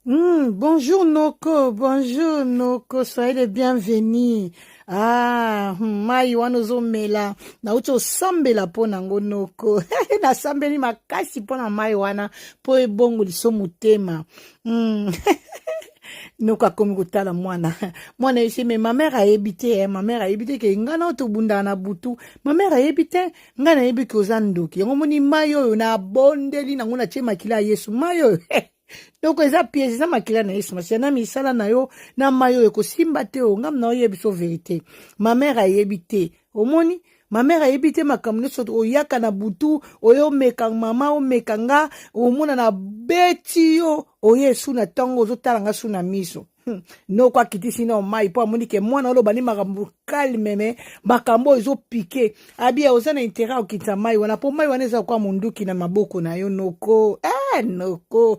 Bonjour Noko, bonjour Noko, soyez les bienvenus. Ah, mai wana ozomela, nauti osambela mpo nango noko. Nasambeli makasi mpo na mai wana mpo ebongoliso motema. Noko akomi kotala mwana. Mwana esi me ma mère ayebi te, eh, ma mère ayebi te ke ngai na tobundaka na butu. Ma mère ayebi te, ngai nayebi ke oza ndoki. Yango moni mai oyo nabondeli nango, natie makila ya Yesu. Mai oyo donc eza piège, eza makila na Yesu Masiya na misala na yo na mai oyo ekosimba te. Oyo ngam na oyebi so vérité, ma mère ayebi te. Omoni, ma mère ayebi te makambo nyonso oyaka na butu oyo omeka mama, omeka nga, omona na beti yo, oye esu na ntongo ozotala nga su na miso. Noko akitisi na mai mpo amoni ke mwana oloba ni makambo calme, me makambo oyo ezopike abia. Oza na intérêt okitisa mai wana mpo mai wana eza kwa monduki na maboko na yo noko. Eh, noko.